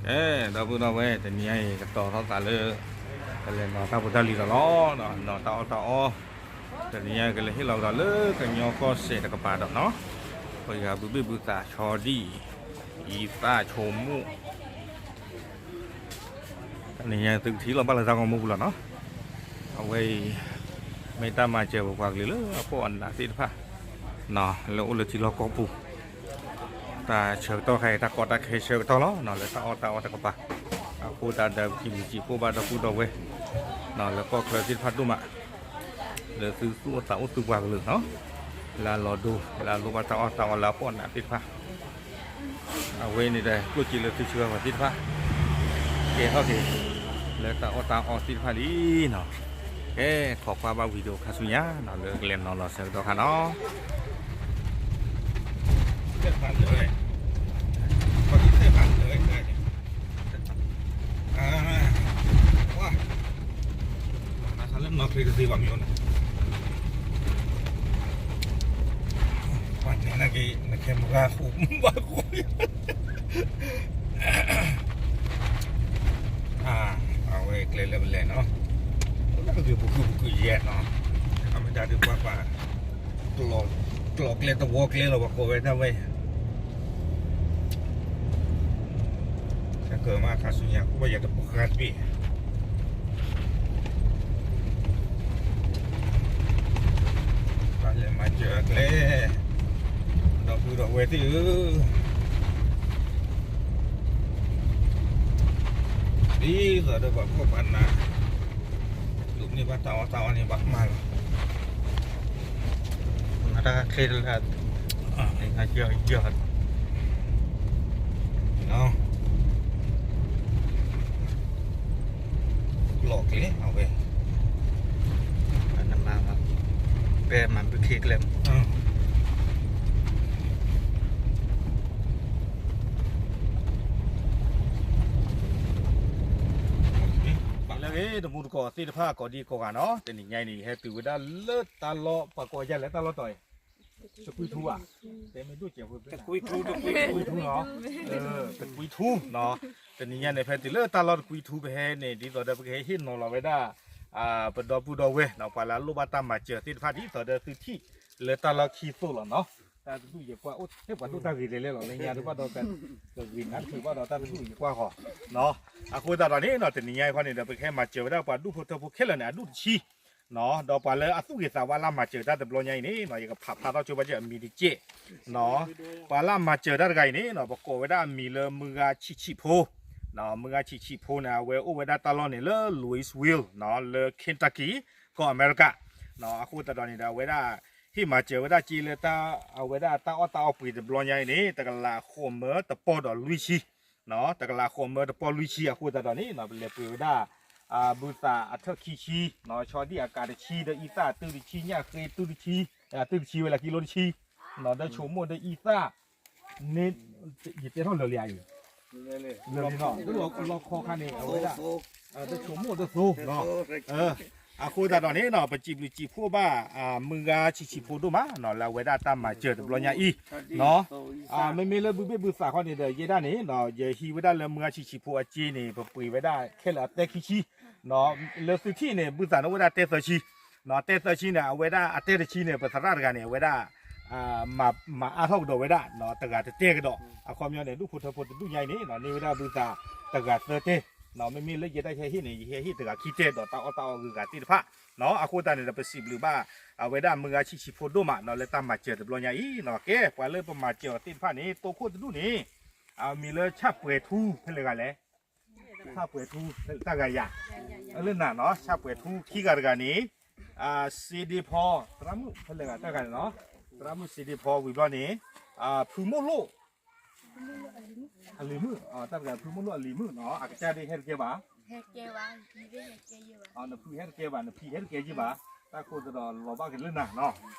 အဲ ဒီပုၢ်ဒီဝဲၢ် တနံၤညါအံၤ ကတီၤထီၣ်သးလၢ ကလဲၤနီၤတၢ်ဖိတၢ်လံၤဒီးလီၤ, နီၤတၢ်အီၣ်တၢ်အီ, တနံၤညါကလဲၤဟ့ၣ်လီၤကဒီးလၢကညီကီၢ်စဲၣ်တကပၤဒီးနီၤ, ပှၤဂၤဘုဘ့ၣ်ဘုသးဆီဒံၣ်, အံသၣ်ဆိကမိၣ် တနံၤညါသုကထံၣ်လီၤဘၣ်လၢတၢ်ဂီၤမူပူၤလီၤနီၤ, အဝဲအံၤ မ့ၢ်တၢ်မၤစၢၤပပှၤကလုာ်လၢအဖှီၣ်အနးသ့ၣ်တဖၣ် လၢအိၣ်လၢထံလီၢ်ကီၢ်ပူၤ, တၢ်ဆၢကတီၢ်ခဲအံၤ တၢ်ကီတၢ်ခဲဆၢကတီၢ်လီၤ, လၢတၢ်အီၣ်တၢ်အီတကပၤ, အဃိသတးဒီး ပစံးဘျုးစံးဖှိၣ်ဘၣ်ဒီပုၢ်ဒီဝဲၢ် လၢကီၢ်ချၢသ့ၣ်တဖၣ်ဒိၣ်မး လၢသုသူၣ်အိၣ်သးအိၣ်သုပှၤကလုာ်နီၤ, လၢအလီၤဒိ လၢအလိၣ်ဘၣ်တၢ်အီၣ်တၢ်အီလၢအဖှီၣ်အနးသ့ၣ်တဖၣ်, အဝဲန့ၣ်ဒီး ကျိၣ်စ့လၢသုဆှၢပှၤသ့ၣ်တဖၣ် ကဲထီၣ်က့ၤ လၢတၢ်အီၣ်တၢ်အီသ့ၣ်တဖၣ်လံနီၤ, ကဲ ခိးကွၢ်ဘၣ်ဝံၤဒီးခါဆူညါနီၤ လၢကလဲၤနီၤလီၤဆၢကတီၢ်ခါနီၤ ပှၤန့ၣ်နကဲ နကဲမုၢ်ဂၤဃိ မုၢ်ဘၣ်ဃိ အဝဲကျဲလၢပလဲၤနီၤ, လၢကဂ့ၤပူၤကုၢ်ပူၤကုၢ်ယဲၢ်နီၤ, အမ့ၢ်တၢ်ဒုးပှၤပှၤ ကျိၤကျဲတဝီကျဲလီၤ ပှၤကိးဝဲဒၣ်ဝဲ ကမၤခါဆူညါ ဃိဘၣ်ယၤတပှၢ်တဘ့ၣ် ပှၤလဲၤမၤစၢၤအကျဲ ဒီပုၢ်ဒီဝဲၢ်သ့ၣ်ဧၢ, ဒ်သိးဒီးပှၤဖှီၣ်ပှၤနး ဒိးန့ၢ်ဘၣ်တၢ်အီၣ်တၢ်အီန့ၣ် ဘၣ်မၤလီၤ မၤတၢ်ခဲလၢာ် ယီၤ ကျိၤကျဲအဝဲ နမၤ ပဲမၤဘုခ့ကျဲ လၢဂ့ၤ တမူတကိးသ့ၣ်တဖၣ် ကိးဒံကိးဂၤနီၤ, တနံၤညါအံၤန့ၣ် ယဟဲတုၤဝဲဒၣ်လၢတၢ်လီၢ် ပှၤကိးယၤလၢတၢ်လီၢ်တီၤအံၤ တကွံထူဧါ, တဲမ့ၢ်ဒိၣ်စဲးဖိ တကွံထူ တကွံထူနီၤ, တနံၤညါန့ၣ် ဖဲတုၤလၢတၢ်လီၢ်တကွံထူဖဲဟဲန့ၣ် ဒ်သိးဒီးပကဟဲဟ့ၣ်နီၤလီၤဝဲဒၣ် ပဒီပုၢ်ဒီဝဲၢ်နီၤ ပှၤလၢအလိၣ်ဘၣ်တၢ်မၤစၢၤသ့ၣ်တဖၣ် ဒ်သိးဒီးသုထံၣ်လၢတၢ်လီၢ်ခံသိးလီၤနီၤ, တၢ်တဒူၣ်ယကွၢ်အိၣ်ထဲပှၤဒိၣ်တၢ်ဂ့ၤလဲၤလဲၣ်လီၤ လၢညါတဘၣ်ဒီး ကဂ့ၤနးတချုးဘၣ်ဒီးတၢ်တဒူၣ်ယကွၢ်ဃီနီၤ, အဃိသတးဒီးန့ၣ်နီၤ တနံၤညါအံၤခီန့ၣ်ဒီး ပကဟဲမၤစၢၤဝဲဒၣ်ပှၤဒူၣ်ဖိထၢဖိခဲလၢာ်န့ၣ် အဒူၣ်တဆံ ဒီးပှၤလၢအသူၣ်ဂ့ၤသးဝါလၢအမၤစၢၤတၢ်တဘျီညါအံၤန့ၣ်နီၤ ယကဖးဖျါထီၣ်ကၠိဘၣ်ကၠၢ်အမံၤတက့ၢ်နီၤ, ပှၤလၢအမၤစၢၤတၢ်တဂၤအံၤန့ၣ်နီၤ ပကိးဝဲဒၣ်အမံၤလၢမုၢ်ဂၤဆံးဆံးဖိ မုၢ်ဂၤဆံးဆံးဖိန့ၣ် အဝဲအိၣ်ဝဲဒၣ်တၢ်လီၢ်န့ၣ်လၢ Louisville နီၤ လၢ Kentucky ကီၢ်အမဲရကၤ အဃိသတးဒီးန့ၣ်ဒီး အဝဲဒၣ် ဟ့ၣ်မၤစၢၤဝဲဒၣ်က့လၢတၢ် အဝဲဒၣ်တၢ်အီၣ်တၢ်အီပှ့ၤတဘျီညါအံၤန့ၣ် တကလးဃိးမၢတပီၢ်ဒီးလွံၢ်ဆံ တကလးဃိးမၢတပီၢ်လွံၢ်ဆံ အဃိသတးဒီးန့ၣ်နီၤ ပလဲၤပှ့ၤဝဲဒၣ် ဘုသးအထၢၣ်ခံဆံ ဆီဒံၣ်အကးတဆံ ဒီးအံသၣ်တုၢ်တဆံ ညၣ်ဃ့တုၢ်တဆံ တုၢ်တဆံဝဲလၢကံလိတဆံ ဒီးဆိကမိၣ်ဒီးအံသၣ် န့ၣ် ယတဲထီၣ်လၢာ်လံဧါအံၤ လၢာ်လံနီၤ လီၢ်ခီခါန့ၣ် အဝဲဒၣ် တဆိကမိၣ်တသိနီၤ အဃိသတးဒီးန့ၣ်နီၤ ပစံးဘျုးစံးဖှိၣ်ဘၣ် မုၢ်ဂၤဆံးဆံးဖိဒိၣ်မးနီၤ လၢအဝဲဒၣ်တၢ်မၤစၢၤတဘျီညါအံၤနီၤ မ့မ့ၢ်လၢဘုဘ့ၣ်ဘုသးခီန့ၣ်ဒီး ယဲဒၣ်န့ၣ်နီၤ ယဟံးဝဲဒၣ်လၢမုၢ်ဂၤဆံးဆံးဖိအစ့န့ၣ် ပပှ့ၤဝဲဒၣ်ခဲလၢာ်အသဲခံဆံနီၤ လၢသုထံၣ်န့ၣ် ဘုသးန့ၣ်အိၣ်ဝဲဒၣ်တဲသၢဆံနီၤ တဲသၢဆံန့ၣ် အဝဲဒၣ်အတဲတဆံန့ၣ် ပသရၣ်တဂၤန့ၣ် အဝဲဒၣ် မၤအါထီၣ်ကဒီးဝဲဒၣ် တဂၤတတဲကဒီး အခီပညီန့ၣ် ဒူၣ်ဖိထၢဖိတဒူၣ်ညါအံၤန့ၣ်နီၤ န့ၢ်ဝဲဒၣ်ဘုသးတဂၤသၢတဲနီၤ မ့မ့ၢ်လၢယဲဒၣ်ယဟဲဟ့ၣ်န့ၣ် ယဟဲဟ့ၣ်တဂၤခံတဲဒီးတၢ်အီၣ်တၢ်အီဂုၤဂၤသ့ၣ်တဖၣ်နီၤ အဃိသတးန့ၣ်ဒီး ပစံးဘျုးဘၣ် အဝဲဒၣ်မုၢ်ဂၤဆံးဆံးဖိဒိၣ်မးနီၤ လၢတၢ်မၤစၢၤတဘျီညါအံၤနီၤ ကဲ ပှၤလၢပမၤစၢၤအီၤသ့ၣ်တဖၣ်န့ၣ် တိခိၣ်တဒူၣ်န့ၣ် အမံၤလၢဆၣ်ပှဲၤထူ ဖဲလဲၣ်ဂၤလဲၣ် ဆၣ်ပှဲၤထူ တၢ်ဂၤယၤ လၢနၤနီၤ ဆၣ်ပှဲၤထူ ခံဂၤတဂၤန့ၣ် စ့ဒ့ဖီ သရၣ်မုၣ် ဖဲလဲၣ်ဂၤတၢ်ဂၤန့ၣ်နီၤ သရၣ်မုၣ်စ့ဒ့ဖီ ဝံၤဘျီန့ၣ် ဖုမိၢ်လိၣ် အလံၤမုၣ် တၢ်တဂၤ ဖုမိၢ်လိၣ်အလံၤမုၣ်နီၤ အကစၢ်ဒၣ်ဟဲတကဲဘၣ် နဖုဟဲတကဲဘၣ် နဖံဟဲတကဲယဘၣ် တၢ်ခိၣ်သဒီးလီၤဘၣ်က့ၤလၢနၤနီၤ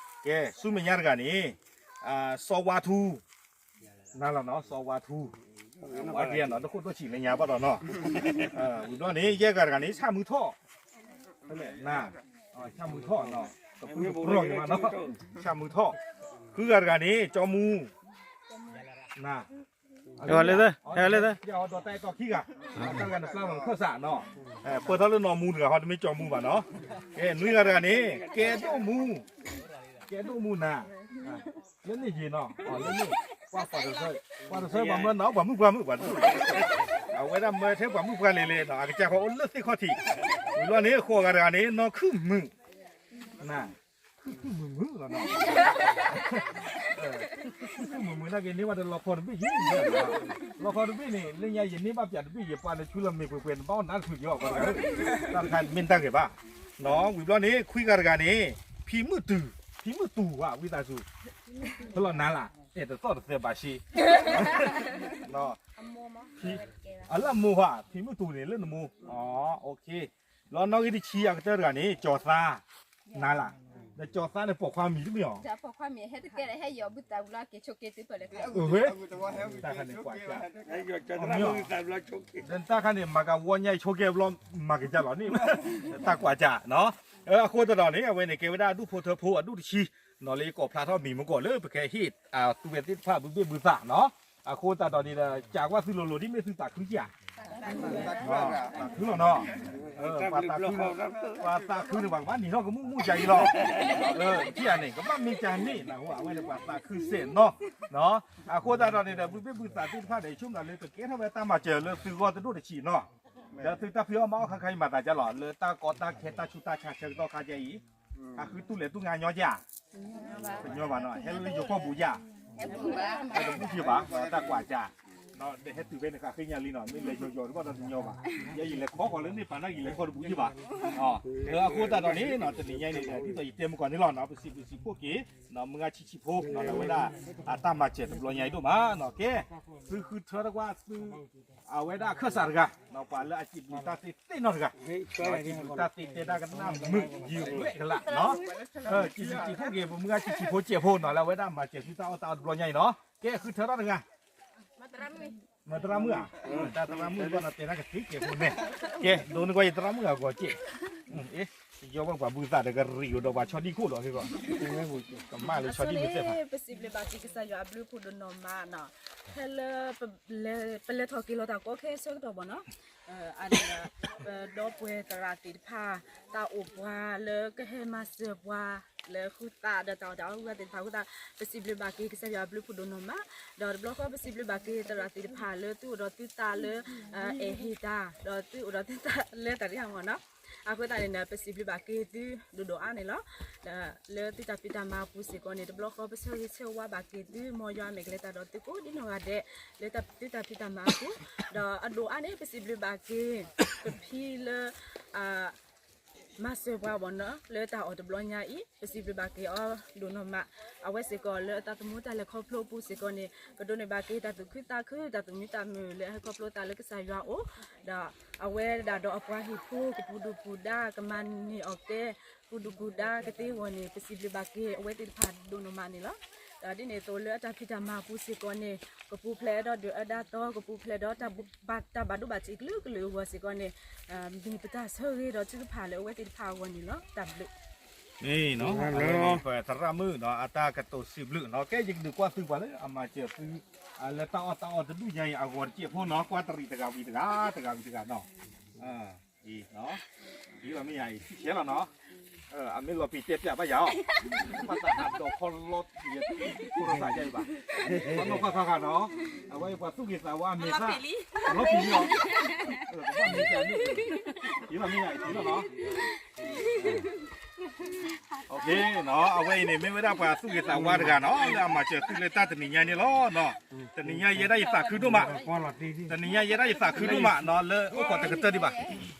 ကဲ ဆူမဲာ်ညါတဂၤန့ၣ် စီၤဝါထူ နၤလီၤနီၤ စီၤဝါထူ ဝါက့ၤနီၤ တခိၣ်တိၢ်ဆံးလၢညါဘၣ်ဒီးနီၤ ဝံၤဘျီန့ၣ် ယဲၢ်ဂၤတဂၤန့ၣ် ဆၣ်မုၢ်ထီၣ် နၤ ဆၣ်မုၢ်ထီၣ်နီၤ ကဖုကပြီၢ်က့ၤမးနီၤ ဆၣ်မုၢ်ထီၣ် ဃုဂၤတဂၤန့ၣ် ကၠီမူ နၤ လၢသၢ ဟဲလၢသၢ ဒီးတၢ်အဲၣ်တီခံဂၤ, တၢ်ဂၤနပျၢ်လီၤခၢၣ်စးနီၤ, ပၢၢ်ထီၣ်လၢနီၢ်မူတဂၤဟီ တမ့ၢ်ကၠီမူဘၣ်နီၤ, ကဲနွံဂၤတဂၤန့ၣ် ကဲဒိၣ်မူ, ကဲဒိၣ်မူနၤ, လၢန့ၣ်ယ့ၤနီၤ, လၢန့ၣ်, ပှၤတဆၢ, ပှၤတဆၢပှၤမၢနီၤ ပှၤမုၣ်ပှၢ်မုၣ်ပှၤတဒူၣ်, အဝဲဒၣ်မၢထဲပှၤမုၣ်ပှၢ်လဲၤလဲၤနီၤ အကစၢ်ဃီအိၣ်လၢသ့ၣ်ခီၣ်ထံး, ဝံၤဘျီန့ၣ် ဃိးဂၤတဂၤန့ၣ် နီၢ်ခုၣ်မုၣ်, နၤ ခုၣ်ခုၣ်မုၢ်မုၢ်လီၤနီၤ, ခုၣ်ခုၣ်မုၢ်မုၢ်နာ်က့ၤန့ၢ်ဘၣ်ဒီးလီခီတဘ့ၣ်ယံၤ, လီခီတဘ့ၣ်န့ၣ် လၢညါယန့ၢ်ဘၣ်ပၠးတဘ့ၣ် ယပှၤနဆူလီၤမ့ၢ်ပှဲၤပှဲၤ နဘၣ်အိၣ်နါတဖုက့ၤအီၤ ပှၤတဂၤဧၢ, တၢ်တခါမ့ၢ်တၢ်ဂ့ၤဘၣ်, နီၤ ဝံၤဘျီန့ၣ် ခွံဂၤတဂၤန့ၣ် ဖံမုၣ်တူၤ, ဖံမုၣ်တူၤဧါ ဝံသးစူၤ, ဖဲလီၤနၤလၢ အဲၣ်တသီၣ်တသဲဘၣ်ရှ့ အလၢအမိၢ်ဧါ ဖံမုၣ်တူၤန့ၣ်လၢနမိၢ်, လီၤနီၣ်ဂံၢ်တဆံအကတၢၢ်တဂၤန့ၣ် ကၠီၤသါ, နၤလၢ, ဒီးကၠီၤသါန့ၣ်ပိာ်ခွါမံၤတမ့ၢ်အီၤ, တၢ်ခါန့ၣ်ကွၢ်ကၢ်, ဒီးတၢ်ခါန့ၣ် မၤကဝီညါဆိကဲဘျီ မၤကစၢ်လီၤန့ၣ်, တၢ်ကွၢ်ကၢ်နီၤ, အဃိသတးဒီးန့ၣ် အဝဲန့ၣ်ကဲဝဲဒၣ်အဒူၣ်ဖိထၢဖိအဒူၣ်တဆံ, နီၤလၢယကိးဖျါထီၣ်မံၤမ့ၢ်ကီးလၢပကဟ့ၣ်အသုဝဲသ့ၣ်တဖၣ်ဘုဘ့ၣ်ဘုသးနီၤ, အဃိသတးဒီးန့ၣ်ဒီး ကးကွၢ်သုလိၤလိၤဒ်မ့ၢ်သုသးခုဧါ သးခုလီၤနီၤ, ပှၤသးခုန့ၣ် ပှၤကဘၣ်နံၤထီၣ်ကမူၣ်မူၣ်ကၢ်အံၤလီၤ, ထံၣ်ဧါန့ၣ် ကဘၣ်မ့ၢ်ကၢ်န့ၣ် နၢ်ဟူ အဝဲန့ၣ်ပှၤသးခုစဲးနီၤ, အဃိသတးဒီးန့ၣ်ဒီး ဘုဘ့ၣ်ဘုသးသ့ၣ်တဖၣ်ဒီး ယဆိကမိၣ်လၢကကဲထီၣ်ဝဲတၢ်မၤစၢၤလၢသုဂီၢ်တဒိၣ်တဆံးနီၤ, ဒီးသုတၢ်ဖံးအီၣ်မၤအီၣ်ခါခါအံၤမၤသးဒ်လဲၣ်, လၢတၢ်ကီတၢ်ခဲတၢ်ဆူးတၢ်ဆါဆၢကတီၢ်ခါဒ်အံၤ, ဟးဃုတူၢ်လဲၤတူၢ်ငါညီကၢ် တညီဘၣ်နီၤ, ဟဲလၢယိၤကီၢ်ပူၤယၤ, ဟဲတဘူၣ်က့ၤဘၣ် တၢ်ကွၢ်ကၢ်, ဒီးဟဲတုၤဖဲန့ၣ်ဃးဃ့ညါလံနီၤ, မ့ၢ်လဲၤယိၤယိၤတဘၣ်ဒီးတညီဘၣ်, ယဲယလဲၤခီဃီၤလၢန့ၣ်ပာ်နာ်က့ၤလဲၤခီတဘူးယဘၣ်, အဃိသတးဒီးန့ၣ်နီၤ တနံၤညါအံၤန့ၣ်ဒီး ဒ်သိးယတဲမုၢ်ကီၢ်န့ၣ်လီၤနီၤ, ပစံးဘျုးစံးဖှိၣ်က့ၤ မုၢ်ဂၤဆံးဆံးဖိနီၤ လၢအဝဲဒၣ် အတၢ်မၤစၢၤတဘျီညါအံၤဒိၣ်မးနီၤ, ကဲ သုဃုထၢတကွၢ်သု အဝဲဒၣ်အခၢၣ်စးတဂၤ, ပှၤလၢအစံးဘျုးတၢ်သ့သ့ၣ်နီၣ်တဂၤ, စံးဘျုးတၢ်သ့တဲတၢ်ကနၣ်မုာ်ယံာ်ဝဲကလးနီၤ, စံးဘျုးစံးဖှိၣ်က့ၤ ပမုၢ်ဂၤဆံးဆံးဖိစဲးဖိနီၤ လၢအဝဲဒၣ်မၤစၢၤသုတၢ်အီၣ်တၢ်အီတဘျီညါအံၤနီၤ, ကဲဃုထၢထီၣ်တဂၤ, မတရၣ်မုၣ်ဧါ, တၢ်တရၣ်မုၣ်ဘၣ်နီၤ တဲတၢ်ကသ့ကဲးဖိမဲာ်, ကဲဒိးန့ၢ်ကွၢ်ယတရၣ်မုၣ်အဂီၤကဲး, ယီဘၣ်ပှၤဘုသးဒီးကရံးကဒီးပှၤဆီဒံၣ်ခိၣ်ဒီး ကမၣ်လၢဆီဒံၣ်မ့ၢ်သ့ၣ်ဖး, ပစံးဘျုးဘၣ်က့ၤကစၢ်ယွၤအဘျုးဖးဒိၣ်နီၢ်မးနီၤ, ဖဲလၢ ပလဲၤထီၣ်က့ၤလီၤတၢ်ကီခဲအဆၢကတီၢ်ဘၣ်နီၤ, အန့ၣ် ပဒီပုၢ်ဝဲၢ်သရၣ်သ့ၣ်တဖၣ် တၢ်အိၣ်ပှၤလၢကဟဲမၤစၢၤပှၤ လၢဃုသးဒီးတၢ်အီၣ်တၢ်အီဃုသးသ့ၣ်တဖၣ်ဃုသး, ပစံးဘျုးဘၣ်က့ၤကစၢ်ယွၤအဘျုးဖးဒိၣ်နီၢ်မး, ဒီးတဘျီဃီပစံးဘျုးဘၣ်က့ၤသရၣ်သ့ၣ်တဖၣ်လၢသုအိၣ်ဒီးသုသးလၢ အဲၣ်ဟ့ၣ်တၢ် ဒီးသုအိၣ်ဒီးသုသးလၢတၢ်ရံၣ်ဟးဂီၤနီၤ အဃိသတးန့ၣ် ပစံးဘျုးဘၣ်က့ၤသုဒိၣ်ဒိၣ်အါန့ၣ်လီၤ. လၢသုတၢ်ဖံးတၢ်မၤအပူၤစ့ၢ်ကီးန့ၣ် တဘျီဃီပဆၢဂ့ၤဆၢဝါဘၣ်က့ၤသု မ်ယွၤမဲာ်ကလဲၤတၢ်ဒီးသုကိးဒ်နီၢ်ဂၤဒဲး လၢသုတၢ်ဖံးတၢ်မၤအပူၤ, ဒီးအဒိၣ်အါန့ၣ် ပစံးဘျုးဘၣ်က့ၤ ပဖံလၢ မၤစၢၤပှၤဘၣ်နီၤ လၢတၢ်အီၣ်တဘျီညါအံၤ ပစံးဘျုးဘၣ်က့ၤအီၤဒိၣ်နီၢ်မး, အဝဲစ့ၢ်ကီးလၢအသးသမူတၢ်လဲၤခီဖျိအပူၤစ့ၢ်ကီးန့ၣ် ကဒိးန့ၢ်ဘၣ်က့ၤတၢ်သူၣ်ခုသးခု တၢ်သူၣ်မံသးမုာ်လၢအဟဲခီဖျိသးလၢကစၢ်ယွၤအအိၣ်, ဒီးအဝဲဒၣ်ဒီးအပှၤဟံၣ်ဖိကပူၤဒုၣ်ပူၤဒါ ကမၤန့ၢ်အီၣ်ကဲ ပူၤဒုၣ်ပူၤဒါကသ့အဂီၢ်န့ၣ် ပစံးဘျုးဘၣ်က့ၤအဝဲသ့ၣ်တဖၣ်ဒိၣ်နီၢ်မးန့ၣ်လီၤ. ဒီးဒ်န့ၣ်အသိးလၢအတၢ်ဖံးတၢ်မၤအပူၤစ့ၢ်ကီးန့ၣ် ကပူၤဖျဲးဒီးဒုၣ်အၢဒါသီ ကပူၤဖျဲးဒီးတၢ်ဘၣ်ဒိဘၣ်ထံးကလုာ်ကလုာ်အဂီၢ်စ့ၢ်ကီးန့ၣ် မ့ၢ်ပတၢ်ဆၢဂ့ၤဒီးထုကဖၣ်လၢအဝဲသ့ၣ်တဖၣ်အဂီၢ်န့ၣ်လီၤ. တၢ်ဘျုး မ့ၢ်နီၤ အဝဲန့ၣ်ပသရၣ်မုၣ်နီၤ အတၢ်ကတိၤစံးဘျုးနီၤ ကဲယကဒုးကွၢ်သုပှၤလၢအမၤစၢၤသု လၢတၢ်အီၣ်တၢ်အီတဒူၣ်ညါအံၤအဂီၢ်တစဲးဖိနီၤ ကွၢ်တရံးတဂၤဝံၤတဂၤ တဂၤဝံၤတဂၤနီၤ အံၤ အံၤလီၤမ့ၢ်ယၤအံၤ ဆဲးလီၤနီၤ အမ့ၢ်လီၤပံၤတဲပျးဘၣ်ယၤအီၤ ဘၣ်သးဟးဒီးခီလီၤ ယဖိရသးယါအံၤဘၣ် ပှၤနီၢ်ခွါခါခါနီၤ အဝဲပှၤသူၣ်ဂ့ၤသးဝါအမဲာ်သၣ် လီၤပံၤလီၤ ကဘၣ်မ့ၢ်ယၤန့ၣ် အံၤလီၤမ့ၢ်ယၤအံၤလီၤနီၤ အဝဲအံၤန့ၣ် မ့ၢ်ဝဲဒၣ်ပှၤသူၣ်ဂ့ၤသးဝါတဂၤနီၤ လၢအမၤစၢၤသုလၢတၢ်တနံၤညါန့ၣ်လီၤ. တနံၤညါယဲဒၣ်ယသးခုဒိၣ်မး, တနံၤညါယဲဒၣ်ယသးခုဒိၣ်မးနီၤ လၢအိၣ်ခိးတကတၢၢ်ဒံးဘၣ်.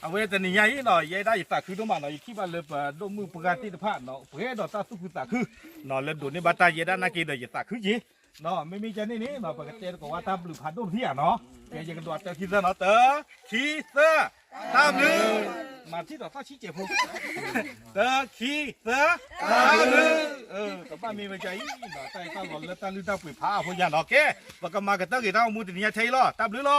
အဝဲတနံၤညါအံၤနီၤ ယဲဒၣ်ယသးခုဒိၣ်မးနီၤ ယထံၣ်ဘၣ်လၢပဒိၣ်မုၣ်ပှၢ်သ့ၣ်တဖၣ်နီၤ ပှဲၤဒီးတၢ်သူၣ်ခုသးခုနီၤ လၢဒိးန့ၢ်ဘၣ်တၢ်ယဲဒၣ်နာ်က့ဒီးယသးခုက့ၤ မ့မ့ၢ်ကန့ၣ်န့ၣ်နီၤ ပကတဲသကိးဝဲတၢ်ဘျုးဖးဒိၣ်တထံၣ်ဧါနီၤ. ကဲ ယကဒွးတၢခံသၢနီၤ တၢ ခံ သၢ တၢ်ဘျုး မၤထံၣ်ဒီးသီၣ်ဆံးစဲးဖိ တၢ ခံ သၢ တၢ်ဘျုး ကဘၣ်မ့ၢ်ဝဲဒ်အံၤနီၤ တၢ်အံၤတၢ်လီၤလၢတၢ်လုၢ်တၢ်ပှ့ၤဖးအဖိညါနီၤ ကဲ ပကမၤကတၢၢ်က့ၤတၢ်အိၣ်မူတနံၤညါထဲအံၤလီၤ တၢ်ဘျုးလီၤ